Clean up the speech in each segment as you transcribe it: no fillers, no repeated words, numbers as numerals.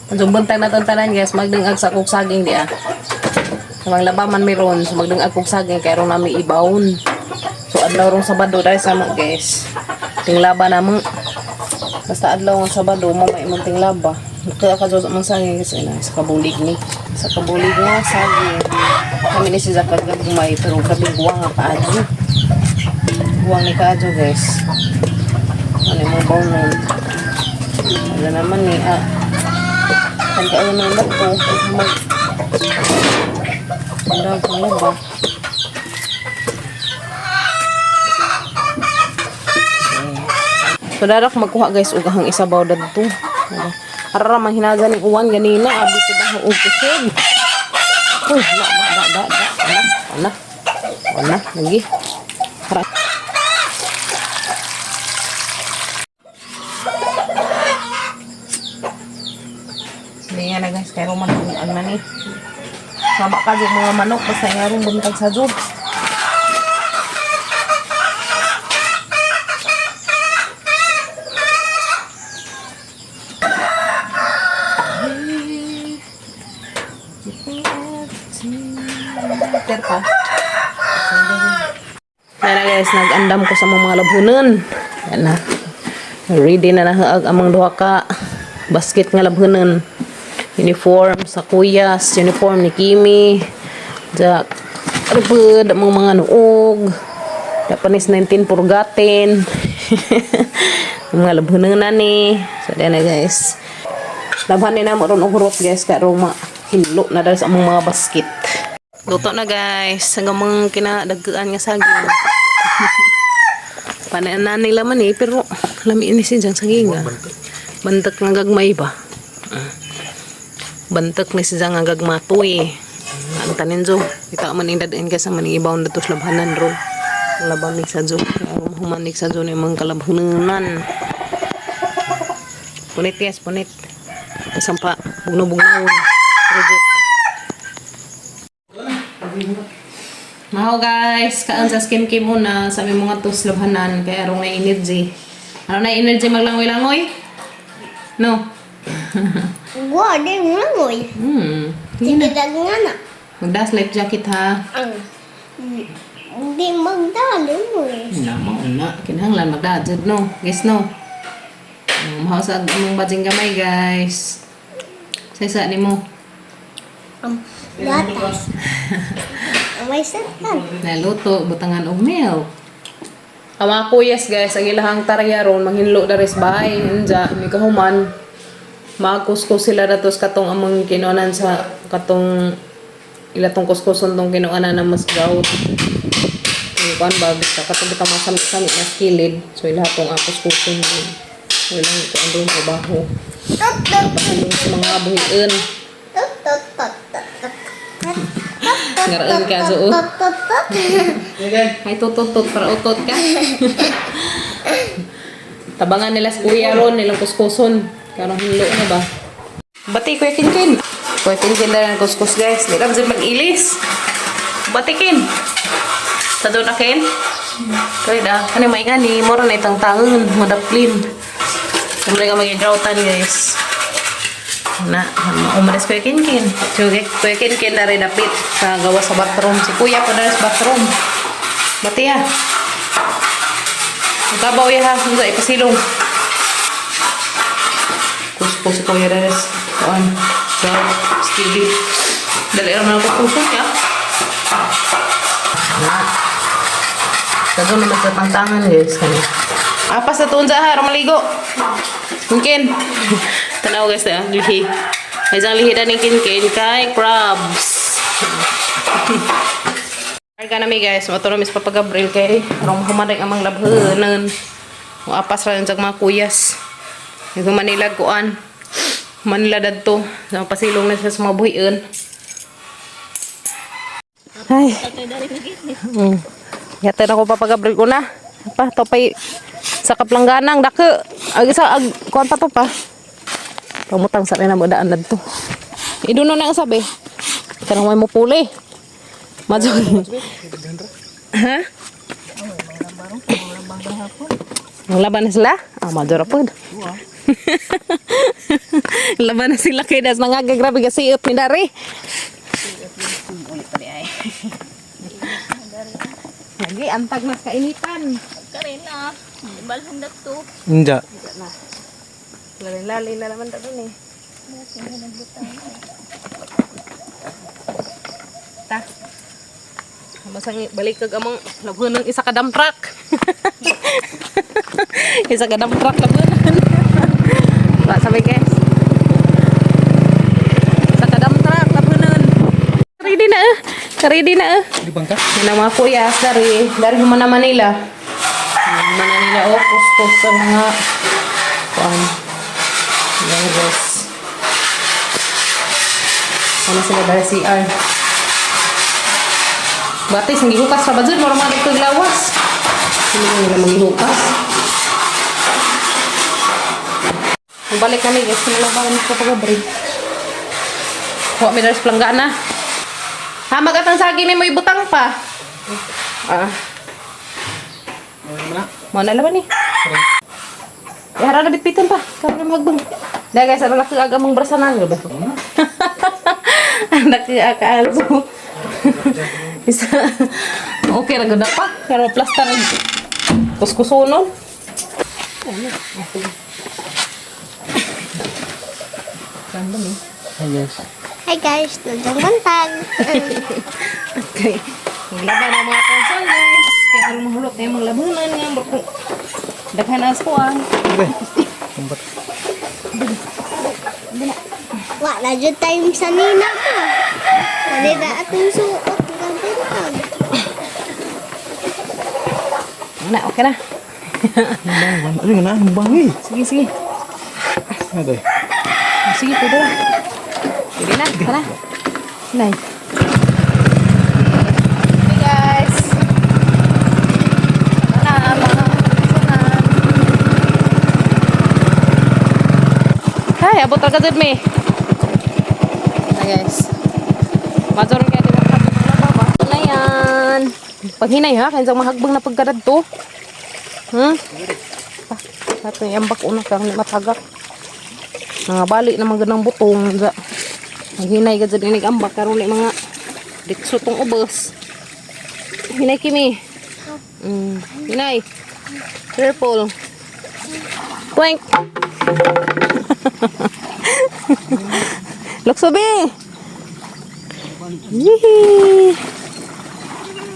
So buntag na tanan, guys, magdungag sa kog saging di ah. Sa mga labaman meron, so magdungag kog saging kay ron nami ibawon. So adlaw rong Sabado dahil sa mo, guys. Tinglaba na mo. Basta adlaw nga Sabado mo may imong tinglaba. Kaya ka sa among saging kasi na sa kabulig ni. Sa kabulig nga saging. Kami ni si Zakag gagmay pero grabe guwang nga kaadyo. Guwang ni kaadyo, guys. Ano yung bawnon? Ano naman ni ah. Kan kayo na lang to. Mag Ang dami ba? So darak magkuha, guys, og ahang isabaw dadto. Ara man hinaza ning uwan ganina abi ko daho og kusog. Uy, na na na na na na. Na na lagi. Ara. Sige na, guys, kay man ang nani. Sama ka jud mga manok basta nga ron buntag sa jud. Terpa. Yan na, guys, nag-andam ko sa mga labhunan. Yan na. Ready na na ang among duha ka basket nga labhunan. Uniform sa kuyas, uniform ni Kimi. Jack, rupod, among mga nuog. Japanese 19 purgatin. Ang mga labhunan na ni. So, yan na, guys. Labhan ni na mo ron og hurot, guys, kay rong hinlo na dahil sa among mga basket. Luto na, guys. Hanggang mga kinadagaan nga saging. Panay nila man eh, pero lami ni siya saging ah. Bantak nga gagmay ba? Ah. Bantak ni siya nga gagmatoy. Ano tanin jo? Kita man ing dadaan ka sa maning ibaw na tos labhanan ro. Laban ni sa jo. Humanik sa jo ni mga kalabhanan. Punit, guys, punit. Sampa, bugno-bugnawon. Reject. Maho, guys, kaan sa skin care muna sa aming mga tos labhanan kaya arong na energy. Ano na energy maglangoy-langoy? No. Wa, di mo langoy. Sige na. Sige nga na. Magdas life jacket ha. Ang di magdali mo eh. Na mo na kinahanglan magdadjud no. Guys no. Maho sa among bajing gamay, guys. Sa isa nimo. Gatas. May satan. Naluto butangan og milk. Ang mga kuyas, guys, ang ilahang tarya ron, manghinlo daris bahay, unja, may kahuman. Makuskus sila datos katong among kinuanan sa katong ila tong kuskuson tong kinuanan na mas gout. Yung kuan ba, basta katong bitang mga sami-sami na kilid. So ila tong akuskuson din. So ilang kuan doon trabaho. Tut tut Pasilong sa mga buhiin. tut tut tut tut tut. Ngaraan ka so. Oh. Tut tut tut. Ay, tutut para utot ka. Tabangan nila sa kuya ron, nilang kuskuson. Karong hinlo na ba? Bati, Kuya Kinkin. Kuya Kinkin na lang kuskus, guys. Di lang mag-ilis. Batikin. Sa doon akin? Kaya na. Ano may nga ni? Mura na itang tangan. Madaplin. Siyempre ka magigrawtan, guys. Na, umalis Kuya Kinkin. So, Kuya Kinkin na rin dapit sa gawa sa bathroom. Si Kuya pa na sa bathroom. Bati ha. Ang kabaw ya ha. Ang ipasilong. Kuskus si Kuya Reres. Kuan. Sa skillet. Dali naman ako puso niya. Na. Tago naman sa pangtangan, guys. Kani. Apas na tuon sa ha. Maligo. Mungkin. Tanaw, guys na. Lihi. May isang lihi na ni Kinkin kay crabs. Karga na mi, guys, mato na mis Papa Gabriel kay rong humanay ang mga labhanan. Mo apas ra yung mga kuyas. Yung Manila kuan. Manila dadto. Sa pasilong na siya sa mga buhian. Ay. Yatay na ko Papa Gabriel ko na. Pa to pay sa kaplangganang dako. Ag sa ag kuan pa to pa. Pamutang sa na mo daan dadto. Iduno na ang sabi. Kanang may mo puli. Madyo. Ha? Ang laban na sila? Ah, madyo ra pod. Laban na sila kay das nangaga grabe kasi siot ni dari. Ulit pa di ay. Lagi antag na sa kainitan. Karina, balhan na to. Inja. Na. Lalin-lalin na naman doon eh. Ta. Masang balik kag among labhan ng isa ka dump truck. Isa ka dump truck labhanan. Wa sabi guys. Isa ka dump truck labhanan. Ready na eh. Ready na eh. Di bang ka? Yan ang mga kuyas, dari, dari humana Manila. Humana nila, oh, kustos sa mga, kuan. Yan, guys. Ano sila dari CR. Batis, magihukas pa ba dyan? Mura mga dito lawas. Hindi nila magihukas. Balik kami, guys. Kinalabawan ko pag-break. Huwag mi daris planggana. Ha, magatang saging ni mo ibutang pa. Ah. Mo na laban ni. Eh, hara na bitbitan pa. Karon na magbang. Dahil guys, ano laki aga mong brasanan ba? Ang laki aga albo. Isa. Okay ra gud na pa. Pero plaster kuskusonon. Random eh. Hi guys. Hi guys, Dudong Bantag. Okay. Maglaban ang mga konsol, guys. Kaya anong mahulot na yung mga labunan nga. Daghan ang skuan. Okay. Kumbat. Wala dyan tayong sanina pa. Wala atong suot ng bantag. Na, okay na. Ano na? Ang bangi. Sige, sige. Ano day? Sige, pwede na. Pwede na, tara. Nay. Hey guys. Tara na, mga konsolan. Hay, abot talaga dyan, me. Hi guys. Majoron kaya di ba ba? Na yan. Paghinay ha, kaya mahagbang na pagkarad to. Pa, ato yung ambak una kang matagak. Mga bali na mga ganang butong. Ga. Maghinay ka dyan inig ambak karon ni mga ditso tong ubos. Hinay kimi. Hinay. Purple. Twank. Luksobi. Yee.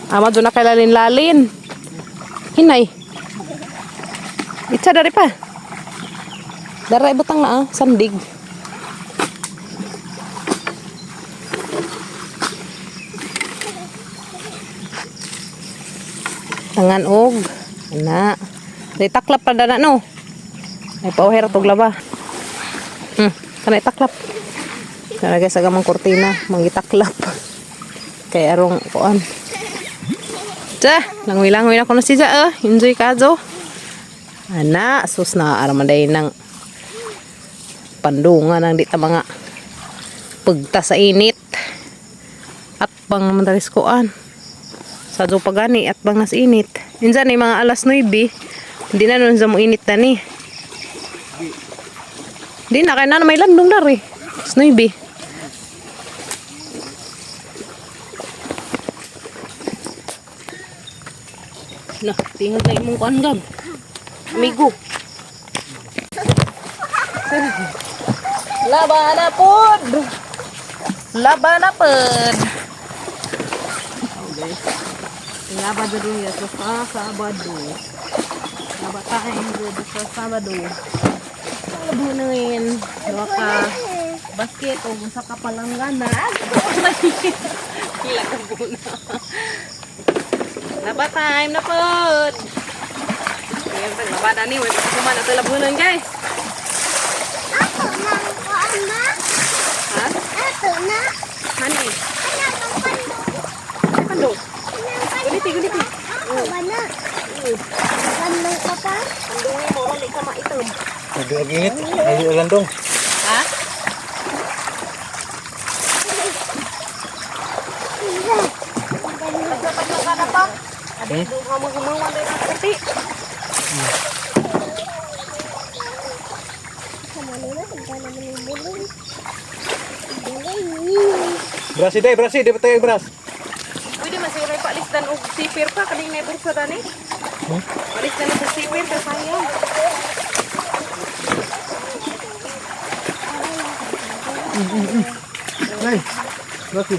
Ama doon na kay lalin-lalin. Hinay. Itsa dari pa. Dara ibutang na ah, sandig. Tangan og ana. Day taklap pa dana no. Ay pauher tog laba. Kanay taklap. Nalagay sa gamang kurtina, mangitaklap. Kay arong kuan. Ja, langoy-langoy na kuno si Ja eh. Enjoy ka jo. Ana, sus na araman day ng pandungan ang di ta mga pagta sa init. At bang naman daris kuan. Sa do pagani at bang nas init. Insan ni mga alas 9. Hindi na nun sa mo init na ni. Di na kay na may landong dari. Alas 9. Na, tingog na imong kuan gab. Amigo. Laban na pod. Laban na pod. Laban na dun ya sa Sabado. Laba tayo sa Sabado. Labunin. Dua ka basket o sa kapalanggana. Pila ka muna. Laba time na pod. Ayan, paglaba na ni. May pagkuman na ito labunan guys. Ato na ang kuan ma. Ha? Ato na. Honey. Ana ang pandong. Pando. Ana ang pandong. Guliti, guliti. Ako ba na? Pandong ka pa? Pandungin mo, wala ka maitom. Hindi ang init. Ay ulan dong. Ha? Pagka na pa. Hmm? Doon ka mo gumawa na puti. Ano na, hagda naman yung bulong. Bulong. Beras day, beras di ba tayo beras? Pwede man siguro paalisdan og sipir pa kaning may bursa dani. Hmm? Paalisdan og sipir ka sayang. Ay, beras.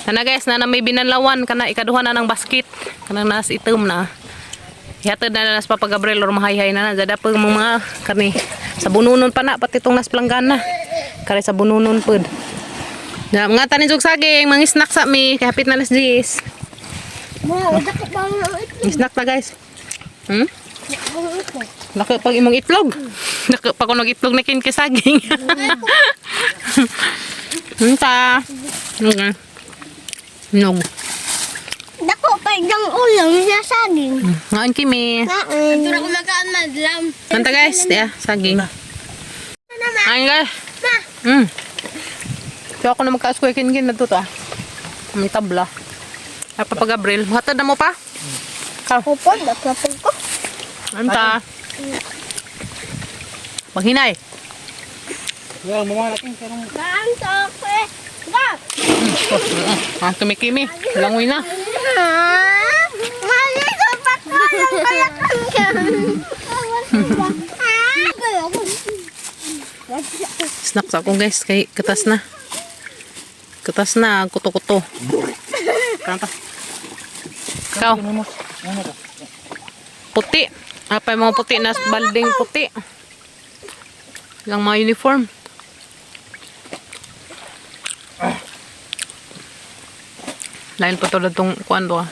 Kana guys, na na may binanlawan kana ikaduha na ng basket. Kanang nas itom na. Hihatod na na nas Papa Gabriel or mahayhay na na. Jada pag mga kani sa bununon pa na pati tong nas planggana. Kare sa bununon pud. Na mga tanin jug saging, mga snack sa mi, kay hapit na alas 10. Mga, dako pa ang itlog. Snack na guys. Hmm? Dako ang itlog. Naka pag imong itlog. Naka pag kunog itlog na kin kay saging. Unta. Okay. Nog. Dako pa ang ulam sa saging. Ngaon kimi. Kain. Tura ko magaan madlam. Kanta guys, ya, saging. Ayun guys. So ako na magka-square kin na to to. Ah. May tabla. Ay, Papa Gabriel, hatad na mo pa? Ka. Opo, dako pa ko. Anta. Paghinay. Ya, mama laki karong Gaan sa ako eh. Ga! Ah, tumikimi. Langoy na. Ah, mali sa pagkalang kalakang ka. Ah, Snacks ako guys, kay katas na. Katas na, kuto-kuto. Kanta. Ikaw. Puti. Apay mga puti na balding puti. Ilang mga uniform. Lain pa tulad tong kuan do ah.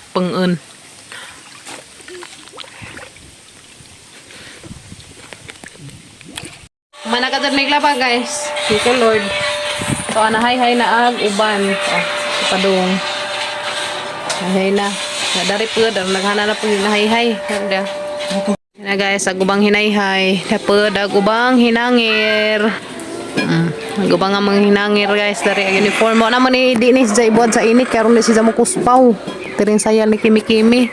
Pangun. Manakadad may glaba guys. Thank you Lord. So ana hay hay na ag uban. Oh, padung. Hay hay na. Nadari pud ang naghana na pud na hay hay. Handa. Na guys, ag ubang hinayhay. Tapod ag ubang hinangir. Ag ubang ang mga hinangir guys dari ang uniform mo naman ni di ni siya ibuhat sa init karon di siya mo kuspaw. Tirin sayal ni kimi-kimi.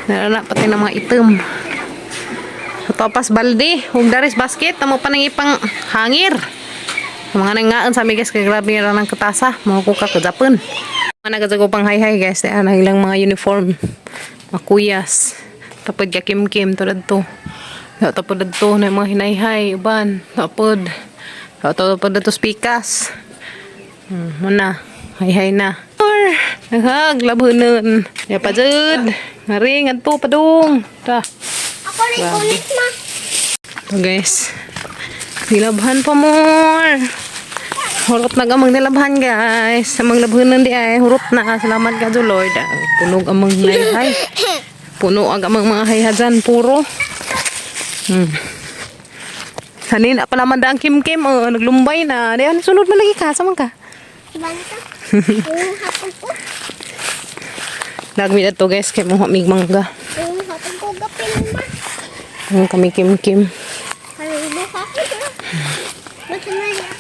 Narana pati ng mga item. Topas balde, ug daris basket, tamo pa nang ipang hangir. Ang mga nangaan sa mi guys, kay grabe ra ng katasa, mga kuka kajapon. Mga nagajago pang hay-hay guys, ay ang ilang mga uniform. Mga kuyas. Tapod ka kim-kim tulad to. Tapod to na mga hinayhay, uban. Tapod. Tapod to spikas. Muna. Hay-hay na. Or, naghag, labunan. Ya pa jud. Ngaring, adto padung. Ta. Ako rin ulit ma. So guys, nilabhan pa more. Hurot na gamang nilabhan guys. Amang labhanan di ay hurot na. Salamat ka Lord. Ah, punog amang hay. Puno ang amang mga hayhajan puro. Sanina pa naman da ang kim-kim. Oh, naglumbay na. Diyan, sunod man lagi ka. Saman ka. Banta. Yung hapon ko. Lagmi na to guys. Kay mga mig mangga. Yung hapon ko gapin ma. Ang kami kim-kim. Ano yung hapon ko? Basta na yung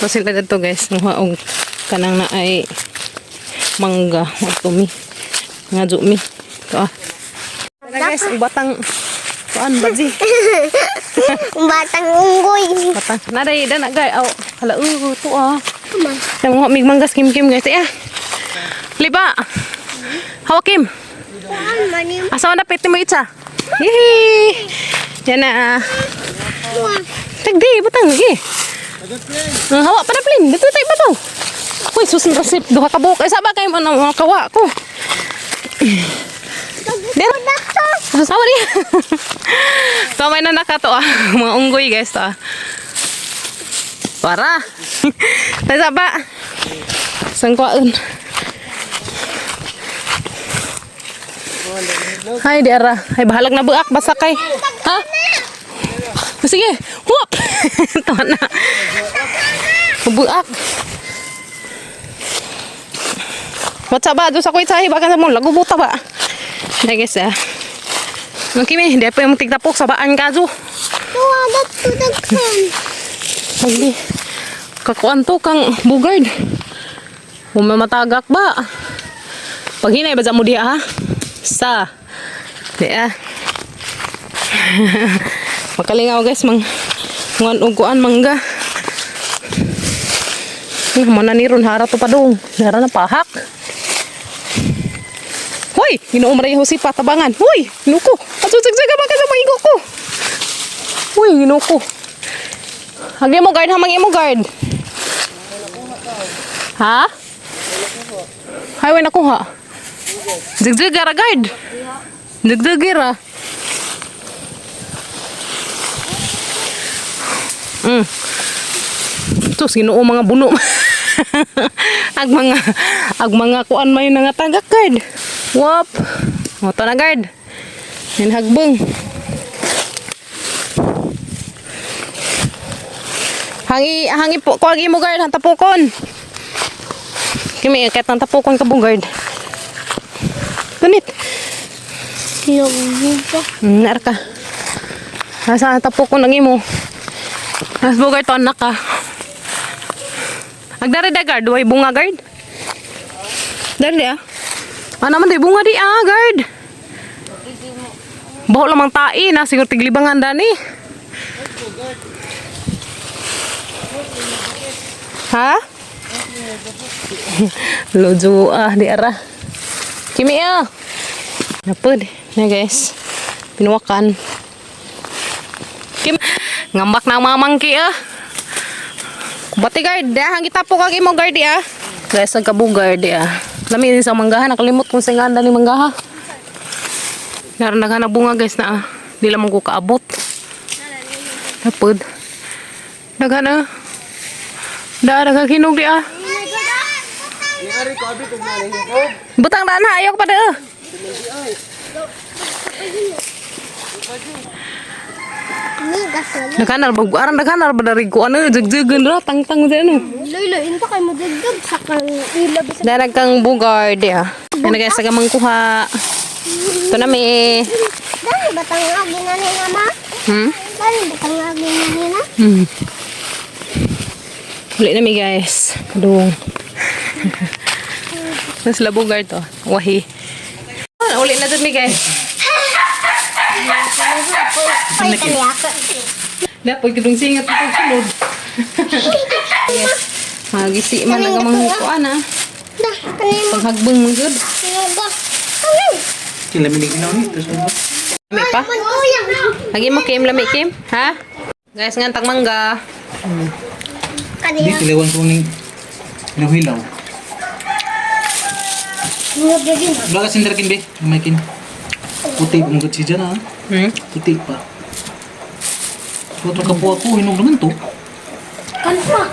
So sila dito guys, muha og kanang na ay mangga o tumi. Nga jumi. Ito ah. Tara guys, batang kuan baji. Batang unggoy. Batang naday dana guys. Aw, hala to ah. Ma. Nang muha mig manggas kim kim guys. Eh. Liba. Hawa kim. Kuan man yung Asa man dapit mo itsa? Yehey. Yan na. Ah. kuan. Tagdi, butang lagi. Ang hawa pa na plin. Dito tayo ba to? Uy, sus rasip duha ka buok. Ay saba kay man ang kawa ko. Dira. Sawa niya. To may na naka to ah. Mga unggoy guys to ah. Para. Tay saba. Sangkwaon. Hay di ara. Hay bahalag na buak basta kay. Ha? Sige, whoop! Tawa na. Buak. What's up ba? Doon sa kuwit sa baka sa mo. Lagubuta ba? Hindi guys ah. Nung kimi, hindi pa yung tigtapok sa baan ka zo. Tuwa dat tudagkan. Pagli. Kakuan to kang bugard. Umamatagak ba? Paghinay ba sa mo diha ha? Sa. Di ah. Makalingaw guys, mang ngan og kuan mangga. Mo na ni ron hara to padung. Hara na pahak. Hoy, Ginoo Maria Josepa tabangan. Hoy, Ginoo ko. Ato zigzag ba ka sa maigo ko. Hoy, Ginoo ko. Hagi mo guard, hamang imo guard. Ha? Highway nakuha. Zigzag ra guard. Zigzag ra. Sus, Ginoo mga buno. Ag mga kuan may nga tagak guard. Wop. Moto na guard. Yan hagbong. Hangi hangi po ko imo guard ang tapukon. Kimi kahit ang tapukon ka bong guard. Kunit. Lugog ka. Nar ka. Asa ang tapukon ang imo? As bugard to anak ka. Agdari da guard, way bunga guard. Dali ah. Ano man di bunga di ah guard. Baho lamang tae na siguro tiglibangan dani. Ha? Lojo ah di ara. Kimi ah. Napud na guys. Pinuwakan. Kim ngambak na ang mga mangki ah. Bati guard, ah, ang gitapo kag imo guard ah. Guys, ang kabugard ah. Lami ni sa manggaha, nakalimot kung sa nganda ni manggaha. Naran naghanap bunga guys na ah. Di lamang ko kaabot. Napud. Daghan ah. Da daghang hinog di ah. Butang daan ha, ayok pa da. Ah. Ni gasol. Daghan na ba aran daghan na ba dari ko ano jegjegan ra tangtang sa ano. Loy, loy, inta kay mo dagdag sa kang ilab sa Darag kang bugard ya. Ano guys, sa mangkuha. Ito na mi. Dali ba tang agi na nila ma? Dali ba tang agi na nila? Uli na mi guys. Kadung. Nas la bugard to. Wahi. Ah, uli na dun mi guys. Ay, kani ako. Dapat kadung singat ito sulod. Magisi man ang mangkuha na. Dah, kani mo. Paghagbong mo gud. Sinuga. Kani. Kila minig na ni tapos mo. Lami pa. Man uyang. Lagi mo Kim, lami Kim, ha? Guys, ngantang mangga. Kani. Di kilawan ko ning hilaw-hilaw. Sinuga din. Wala ka sindar kin be, may kin. Puti mo gud si Jana. Puti pa. Putong kapuha ko, hinog naman to. Kan pa.